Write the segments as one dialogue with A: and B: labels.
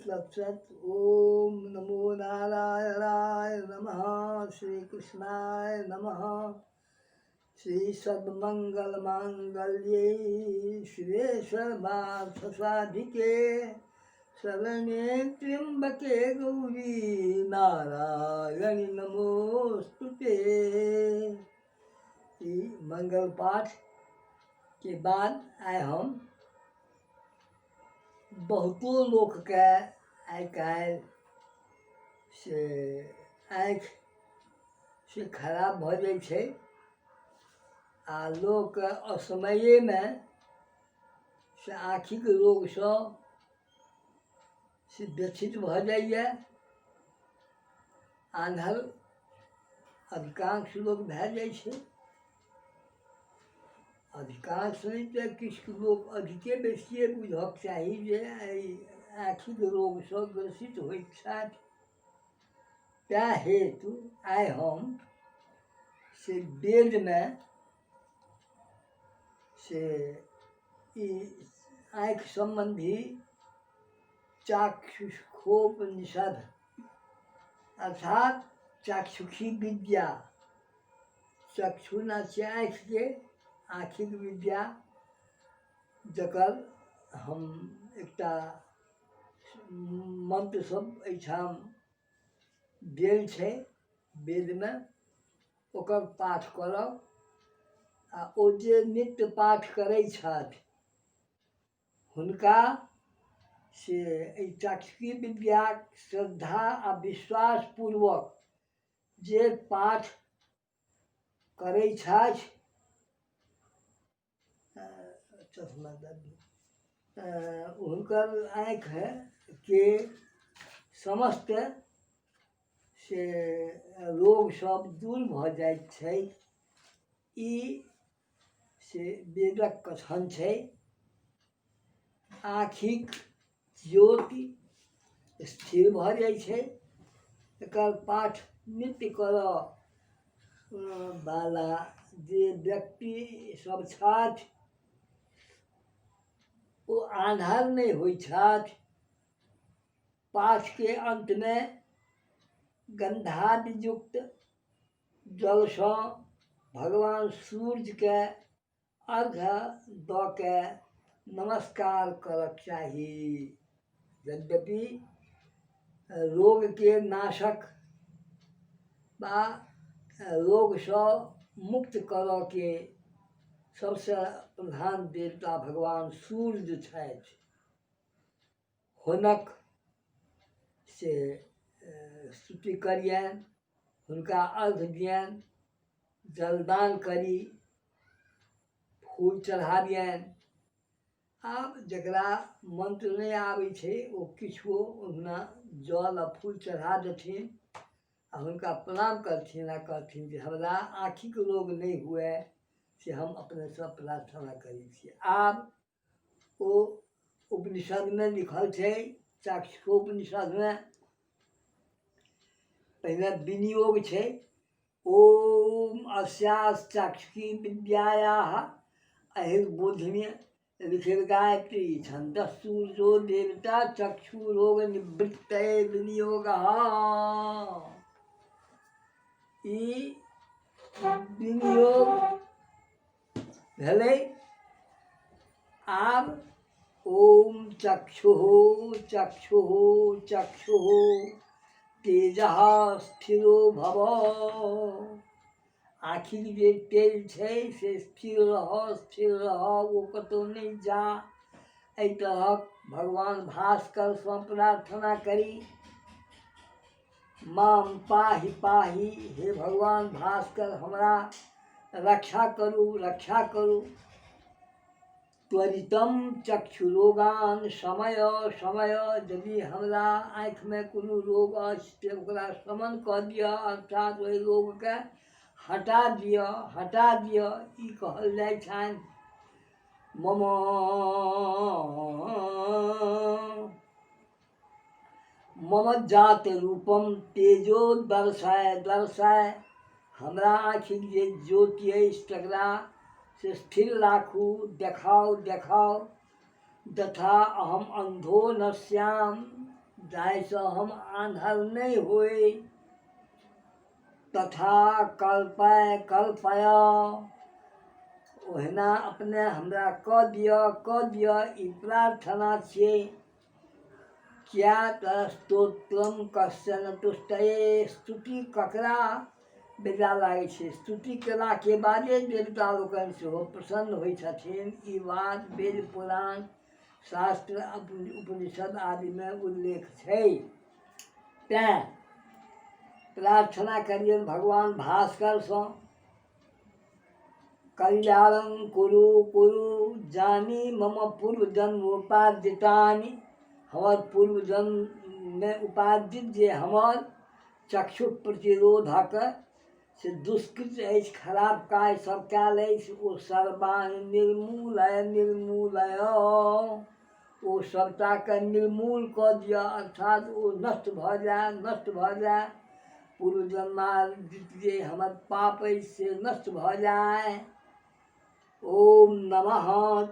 A: तत्सत्। ओम नमो नारायणाय नमः। श्री कृष्णाय नमः। श्री सर्वमंगल मांगल्ये शिवे सर्वार्थ साधिके शरण्ये त्र्यंबके गौरी नारायणी नमोस्तुते। ई मंगल पाठ के बाद आइ हम बहुतो लोकके आइ काल्हि से आँखि से खराब भऽ जाइ छै आ लोक असमयेमे से आँखिक रोगसँ से व्यथित भऽ जाइए। आन्हर अधिकांश लोक भए जाइ छै। अधिकांश नहि तऽ किछु लोक अधिके बेसिए बुझऽके चाही जे एहि आँखिक रोगसँ ग्रसित होइत छथि। तैँ हेतु आइ हम से वेदमे से ई आँखि सम्बन्धी चाक्षुषोपनिषद अर्थात चाक्षुषी विद्या, चक्षु ना छै आँखिके, आँखिक विद्या, जकर हम एकटा मन्त्र सब एहिठाम देल छै वेदमे, ओकर पाठ करब आ ओ जे नित्य पाठ करै छथि हुनका से एहि चाक्षुषी विद्याक श्रद्धा आ विश्वासपूर्वक जे पाठ करै छथि, चश्मा दऽ दियौ, हुनकर आँखिके समस्त से रोग सब दूर भऽ जाइत छै। ई से वेदक कथन छै। आँखिक ज्योति स्थिर भऽ जाइ छै। एकर पाठ नित्य करऽ वाला जे व्यक्ति सब छथि ओ आन्हर नहि होइ छथि। पाठके अन्तमे गन्धादियुक्त जलसँ भगवान सूर्यके अर्घ दऽ के नमस्कार करक चाही। यद्यपि रोगके नाशक बा रोगसँ मुक्त करऽके सबसँ प्रधान देवता भगवान सूर्य छथि, हुनक से स्तुति करियनि, हुनका अर्घ दियनि, जलदान करी, फूल चढ़ाबियनि। आब जकरा मन्त्र नहि आबै छै ओ किछुओ ओहुना जल आ फूल चढ़ा देथिन आ हुनका प्रणाम करथिन आ कहथिन जे हमरा आँखिक रोग नहि हुए से हम अपनेसँ प्रार्थना करै छी। आब ओ उपनिषदमे लिखल छै, चाक्षुषोपनिषदमे पहिने विनियोग छै। ओम अस्यास चाक्षुषी विद्यायाः अहिर्बोधिन्य लिखित गायत्री छन्दः सूर्यो देवता चक्षु रोग निवृत्तये विनियोगः। ई विनियोग भेलै। आब ओम चक्षुः चक्षुः चक्षुः तेजः स्थिरो भव। आँखिक जे तेज छै से स्थिर रह, स्थिर रह, ओ कतहु नहि जा। एहि तरहक भगवान भास्करसँ प्रार्थना करी। माम पाहि पाहि, हे भगवान भास्कर हमरा रक्षा करू, रक्षा करू। त्वरितम चक्षुरोगान समय समय, यदि हमरा आँखिमे कोनो रोग अछि तऽ ओकरा शमन कऽ दिअ, अर्थात ओहि रोगके हटा दिअ, हटा दिअ, ई कहल जाइ छनि। मम मम जात रूपम तेजो दर्शाय दर्शाय, हमरा आँखिक जे ज्योति अछि तकरा से स्थिर राखू, देखाउ देखाउ। तथा अहम अन्धो न श्याम, जाहिसँ हम आन्हर नहि होइ। तथा कल्पय कल्पय, ओहिना अपने हमरा कऽ दिअ कऽ दिअ, ई प्रार्थना छियै। किया तऽ स्तोत्रम कश्चन तुष्टये, स्तुति ककरा बेजा लागै छै? स्तुति केलाके बादे देवता लोकनि सेहो प्रसन्न होइ छथिन। ई बात वेद पुराण शास्त्र उपनिषद आदिमे उल्लेख छै। तैँ प्रार्थना करियनि भगवान भास्करसँ, कल्याणं कुरु कुरु जानी मम पूर्व जन्म उपार्जितानि, हमर पूर्व जन्ममे उपार्जित जे हमर चक्षु प्रतिरोधक से दुष्कृत अछि, खराब काज सब कयल अछि, ओ सर्वाणि निर्मूलय निर्मूलय, ओ सभटाके निर्मूल कऽ दिअ, अर्थात ओ नष्ट भऽ जाय नष्ट भऽ जाय। पूर्व जन्मार्जित जे हमर पाप अछि से नष्ट भऽ जाय। ओम नमः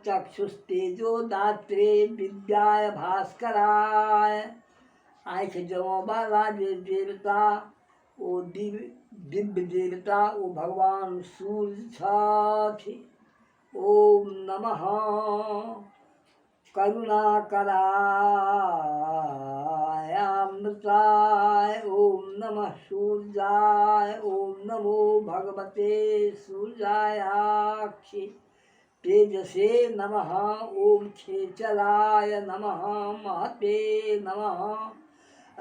A: चक्षुस्तेजो दात्रे विद्याय भास्कराय, आँखि जमाबऽवला जे देवता ओ दिव्य देवता ओ भगवान सूर्य छथि। ओम नमः करुणाकरायामृताय, ओम नमः सूर्याय, ओम नमो भगवते सूर्यायाक्षि तेजसे नमः, ओम खेचराय नमः, महते नमः,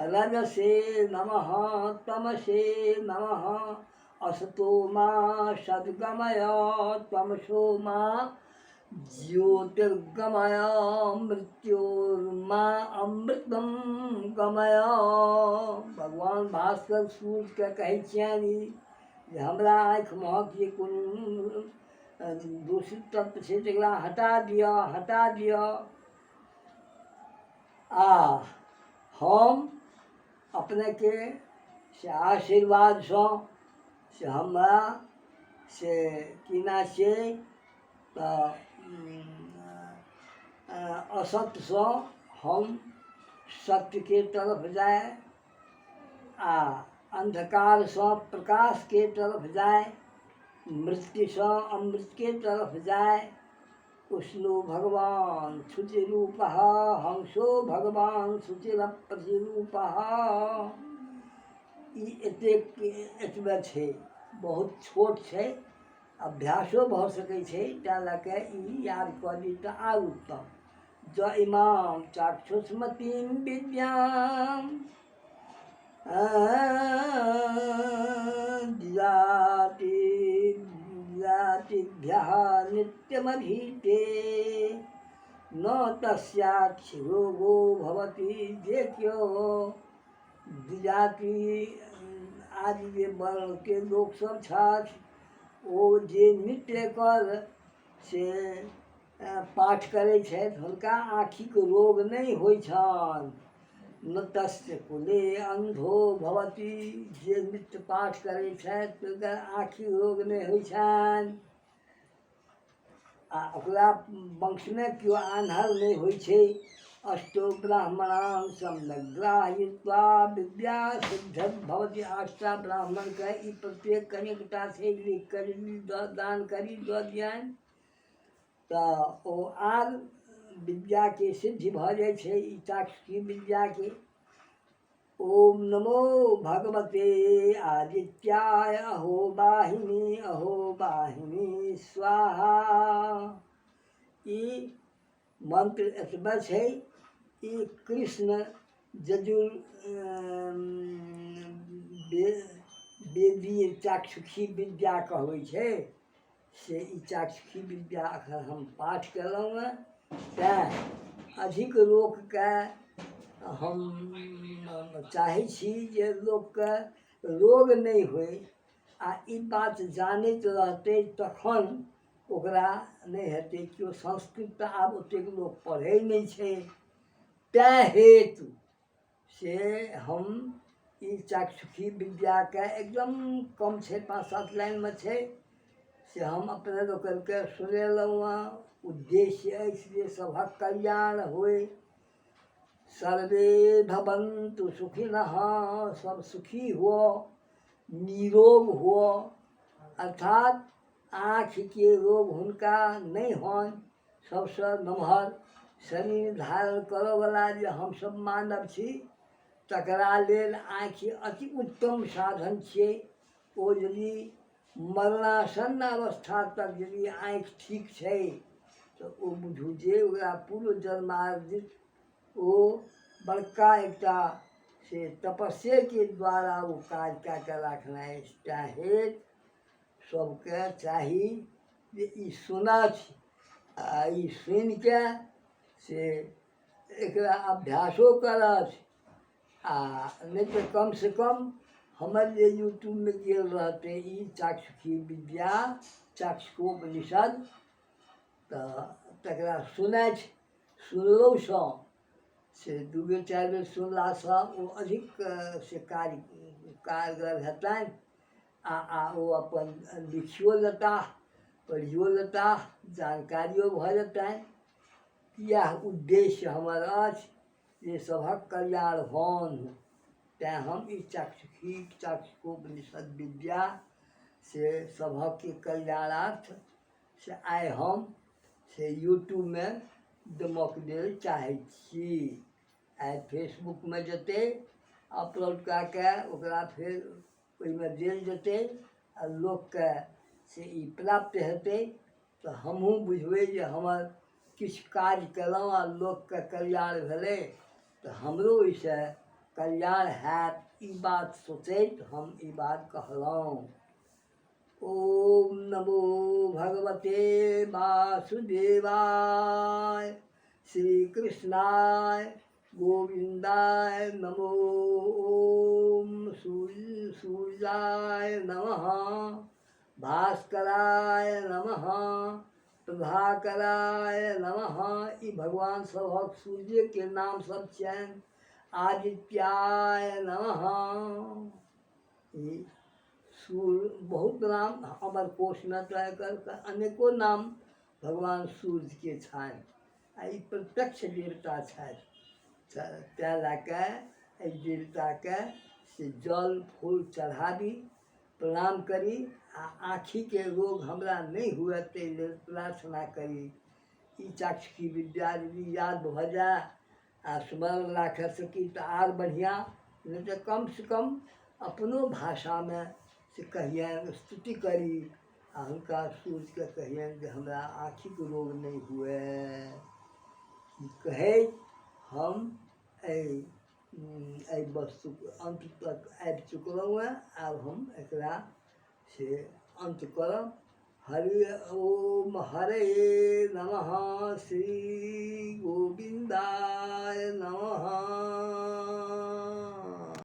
A: रजसे नमः, तमसे नमः, असतो मा सद्गमय, तमसो मा ज्योतिर्गमय, मृत्योर्मा अमृतम गमय। भगवान भास्कर सूर्यके कहै छियनि जे हमरा आँखि महक जे कोनो दूषित तत्व छै तकरा हटा दिअ हटा दिअ, आ हम अपनेके से आशीर्वादसँ से हमरा से की ना छियै तऽ असत्यसँ हम सत्यके तरफ जाय आ अन्धकारसँ प्रकाशके तरफ जाय, मृत्युसँ अमृतके तरफ जाय। उष्णो भगवान शुचिरूपः, हंसो भगवान शुचिरप्रतिरूपः। ई एतेक एतबे छै, बहुत छोट छै, अभ्यासो भऽ सकै छै, तैँ लऽ कऽ ई याद कऽ ली तऽ आर उत्तम। जँ इमाम चाक्षुष्मतीं विद्याम जाति जातिभ्यः नित्यमधीते न तस्याक्षि रोगो भवति। जे केओ द्विजाति आदि जे वर्णके लोकसभ छथि ओ जे नित्य एकर से पाठ करै छथि हुनका आँखिक रोग नहि होइ छनि। न तस्य कुले अन्धो भवति। जे नित्य पाठ करै छथि तिनकर आँखिक रोग नहि होइ छनि आ ओकरा वंशमे केओ आन्हर नहि होइ छै। अष्टौ ब्राह्मणान् सम्यग्राहयित्वा विद्या सिद्धिर्भवति। आठटा ब्राह्मणके ई प्रत्येक कनिकटा छै लिख कऽ दान करी दऽ दियनि तऽ ओ आर विद्याके सिद्धि भऽ जाइ छै। ई चाक्षुषी विद्याके ओम नमो भगवते आदित्याय अहो वाहिनी अहो वाहिनी स्वाहा। ई मन्त्र एतबे छै। ई कृष्ण यजुर वेदीय चाक्षुषी विद्या कहबै छै, से ई चाक्षुषी विद्या एखन हम पाठ कयलहुँ हेँ। तैँ अधिक लोकके हम चाहै छी जे लोकके रोग नहि होइ आ ई बात जानैत रहतै तखन ओकरा नहि हेतै। केओ संस्कृत तऽ आब ओतेक लोक पढ़ै नहि छै, तैँ हेतु से हम ई चाक्षुषी विद्याके एकदम कम छै, 5-7 लाइनमे छै, से हम अपने लोकनिके सुनेलहुँ हँ। उद्देश्य अछि जे सभक कल्याण होइ, सर्वे भवन्तु सुखिनः, सब सुखी हुअ, निरोग हुअ, अर्थात आँखिके रोग हुनका नहि होनि। सबसँ नमहर शरीर धारण करऽवला जे हमसब मानव छी, तकरा लेल आँखि अति उत्तम साधन छियै। ओ यदि मरणासन्न अवस्था तक यदि आँखि ठीक छै तऽ ओ बुझू जे ओकरा पूर्व जन्मार्जित ओ बड़का एकटा से तपस्येके द्वारा ओ काज कए कऽ राखने अछि। तैँ हेतु सबके चाही जे ई सुनथि आ ई सुनिके से एकरा अभ्यासो करथि, आ नहि तऽ कमसँ कम हमर जे यूट्यूबमे गेल रहतै ई चाक्षुषी विद्या चाक्षुषोपनिषद, तऽ तकरा सुनथि। सुनलहुसँ से दू बेर चारि बेर सुनलासँ ओ अधिक से कार्य कारगर हेतनि, आ ओ अपन लिखियो लेताह, पढ़ियो लेताह, जानकारियो भऽ जेतनि। इएह उद्देश्य हमर अछि जे सभक कल्याण होन। तेँ हम ई चाक्षुषी चाक्षुषोपनिषद विद्या से सभक कल्याणार्थ से आइ हम से यूट्यूबमे देबऽके लेल चाहै छी। आइ फेसबुकमे जेतै अपलोड कए कऽ, ओकरा फेर ओहिमे देल जेतै आ लोकके से ई प्राप्त हेतै, तऽ हमहूँ बुझबै जे हमर किछु काज कयलहुँ आ लोकके कल्याण भेलै, तऽ हमरो ओहिसँ कल्याण हैत। ई बात सोचैत हम ई बात कहलहुँ। ओम नमो भगवते वासुदेवाय, श्री कृष्णाय गोविन्दाय नमो। ओम सूर्याय नमः, भास्कराय नमः, प्रभाकराय नमः। ई भगवान सभक सूर्यके नाम सब छियनि। आदित्याय नमः। ई सूर्य बहुत नाम हमर कोशमे तऽ एकर अनेको नाम भगवान सूर्यके छनि, आ ई प्रत्यक्ष देवता छथि। तैँ लए कऽ एहि देवताके से जल फूल चढ़ाबी, प्रणाम करी, आ आँखिके रोग हमरा नहि हुए ताहि लेल प्रार्थना करी। ई चाक्षुषी विद्या यदि याद भऽ जाय आ स्मरण राखि सकी तऽ आर बढ़िआँ, नहि तऽ कमसँ कम अपनो भाषामे से कहियनि, स्तुति करी आ हुनका सूर्यके कहियनि जे हमरा आँखिक रोग नहि हुए। ई कहैत हम एहि एहि वस्तुक अन्त तक आबि चुकलहुँ हेँ। आब हम एकरा से अन्त करब। हरि ओम हरे नमः, श्री गोविन्द।